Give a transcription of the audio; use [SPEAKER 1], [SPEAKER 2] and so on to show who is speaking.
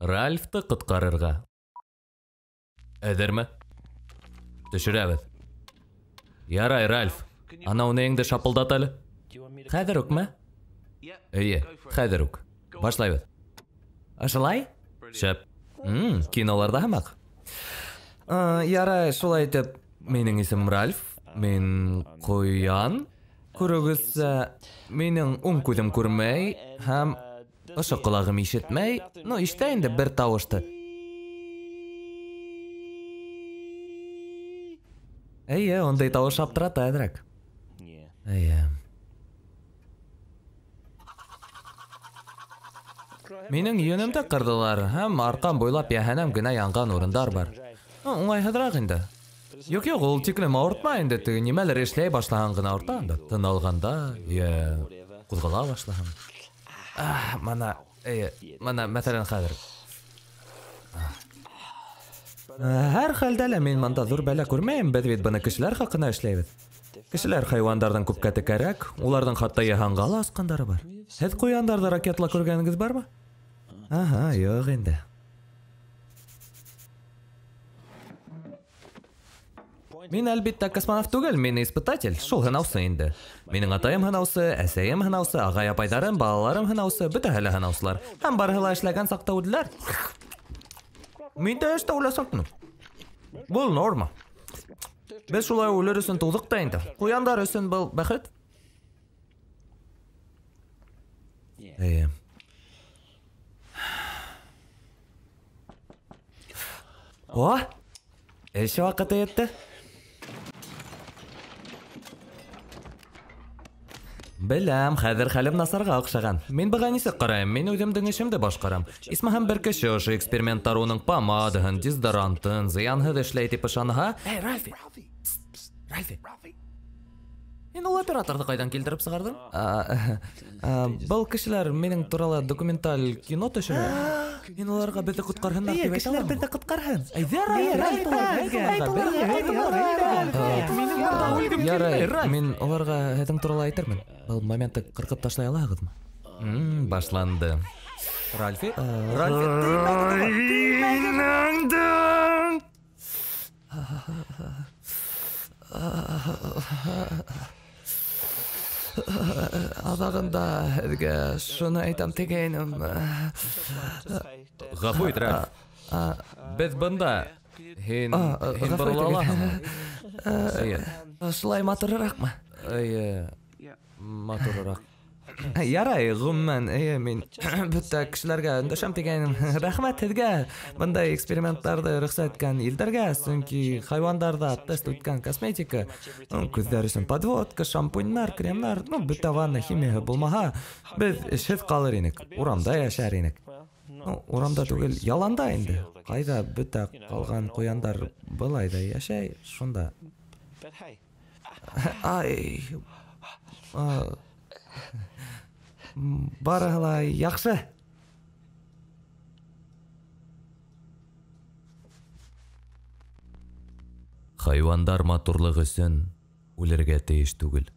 [SPEAKER 1] Ральфты ҡотҡарырға. Әҙерме? Төшөрәбеҙ. Ярай, Ральф. Анау нейеңде шапылдат әле. Хәҙер үкме? Эйе, хәҙер үк. Башлайбыҙ. Ошолай? Шәп. Киноларҙа һымаҡ. Ярай, шулай итеп, минең исемем Ральф. Мин ҡуян. Күрегеҙсә, минең уң күҙем күрмәй һәм ошо ҡолағым ишетмәй. Ну, ишетә инде бер тауышты. Эйе, ундай тауыш аптырата әҙерәк. Эйе. Минең йөнөмдө ҡырҙылар һәм арҡам буйлап йәһәнәм генә янған урындар бар. Уңайһыҙыраҡ инде. Юҡ, юҡ, ул тиклем ауыртмай инде, теге нимәлер эшләй башлаһаң ғына ауырта инде. Тын алғанда, йә ҡуҙғала башлаһаң. Мына, эйе, мына, мәҫәлән, хәҙер. Һәр хәлдә лә мин бында ҙур бәлә күрмәйем, беҙ бит быны кешеләр хаҡына эшләйбеҙ. Кешеләр хайуандарҙан күпкә текәрәк, уларҙың хатта йыһанға ла осҡандары бар. Һеҙ ҡуяндарҙы ракетала күргәнегеҙ бармы? Аһа, юҡ инде. Мин, әлбиттә, космонавт түгел, мин испытатель, шул һынаусы инде. Минең атайым һынаусы, әсәйем һынаусы, ағай-апайҙарым, балаларым һынаусы, бөтәһе лә һынаусылар. Һәм барыһы ла эшләгән саҡта үлделәр. Мин дә эштә үләсәкмен. Был норма. Беҙ шулай үлер өсөн тыуҙыҡ та инде. Ҡуяндар өсөн был бәхет. Эйе. О! Эш ваҡыты етте. Беләм, хәҙер хәлем насарға оҡшаған. Мин быға нисек ҡарайым? Мин үҙемдең эшемде башҡарам. Исмаһам бер кеше ошо эксперименттар уның помадаһын, дезодорантын зыянһыҙ эшләй тип ышанһа... Эй, Ральфи! Ральфи! Һин ул операторҙы ҡайҙан килтереп сығарҙың? Был кешеләр минең турала документаль кино төшөрә. Һин уларға беҙҙе ҡотҡарһындар тип әйтә
[SPEAKER 2] Кешеләр
[SPEAKER 1] аламмы?
[SPEAKER 2] беҙҙе ҡотҡарһын.
[SPEAKER 1] Әйҙә, Ральф, Ярай, мин уларға һеҙҙең турала әйтермен. Был моментты ҡырҡып ташлай алаһығыҙмы? Башланды. Ральфи? Ральфи, теймәгеҙ! Аҙағында һеҙгә шуны әйтәм тигәйнем. Ғәфү ит, Ральф. Беҙ бында. Һин
[SPEAKER 2] Ғәфү
[SPEAKER 1] борола
[SPEAKER 2] итегеҙ.
[SPEAKER 1] алаһыңмы? Эйе.
[SPEAKER 2] Шулай матурыраҡмы?
[SPEAKER 1] Эйе, матурыраҡ.
[SPEAKER 2] Ярай, ғөмүмән, эйе, мин бөтә кешеләргә өндәшәм тигәйнем. Рәхмәт һеҙгә бындай эксперименттарҙы рөхсәт иткән илдәргә, сөнки хайуандарҙа тест үткән косметика, күҙҙәр өсөн подводка, шампуньнар, кремнар, бөтә ванна химияһы булмаһа, беҙ эшһеҙ ҡалыр инек, урамда йәшәр инек. Урамда түгел, яланда инде. Ҡайҙа бөтә ҡалған ҡуяндар былай ҙа йәшәй, шунда. Ай, барыһы ла яҡшы.
[SPEAKER 1] Хайуандар матурлыҡ өсөн үлергә тейеш түгел.